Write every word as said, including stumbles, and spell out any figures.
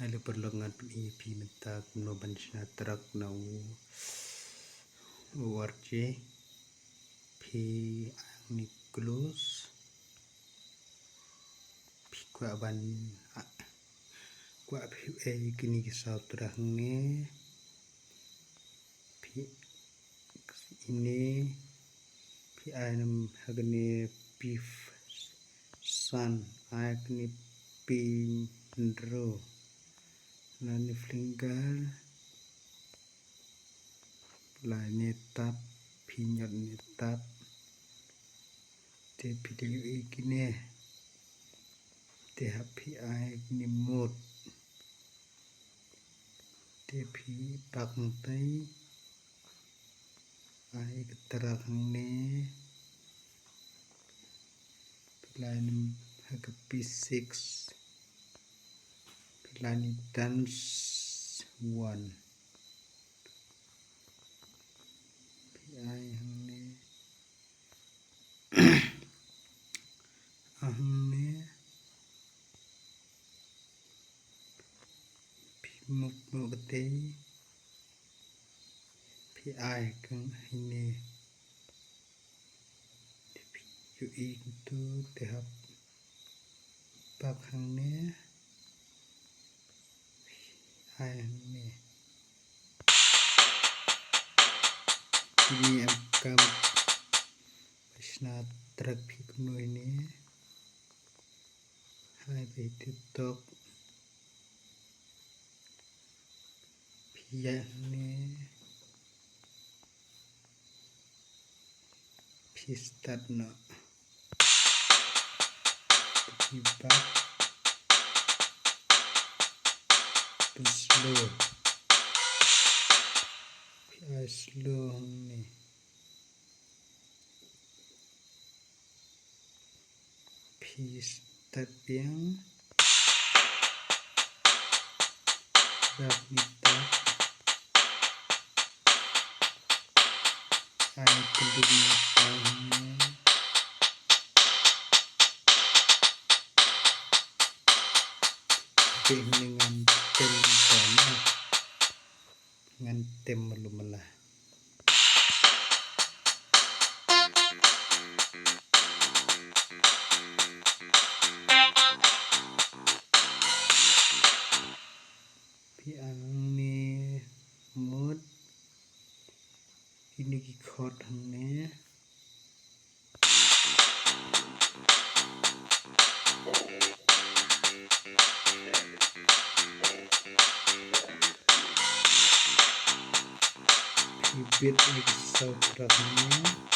Hello paralok, ngan pyni ïa phi mynta kumno ban shna track na u, u R J. Phi ai hangne close. Phi kwah ban, ah, kwah phi ai kine ki saw track hangne. Phi ine, phi ai nam ha kane P san, ai kane P hynriew. Lane finger, lane tab, phi ñiot ne tab. Te phi da ïohi kine. Te hap phi ai kine mode. Te phi bak hangtai. Ai ka track hangne. Phi lane ha ka P six. Phi lane dance one. Phi ai hangne. Hangne. Phi move noh katei. Phi ai kane hangne. Te phi ïohi kumtu te hap bak hangne. Ai hangne. Phi em kam shna track phi kumno ine. Hai phi TikTok. Phi ïa hangne. Phi start noh. Phi bak. Phi slow. Phi ai slow hangne. Phi start biang. Dak ni dak. Ai kudum ni dak. Phi ni ngan tem dak na. Ngan tem malu mala. Phi ai hangne mode. Kine ki chord hangne. Phi beat ïa ki saw track hangne.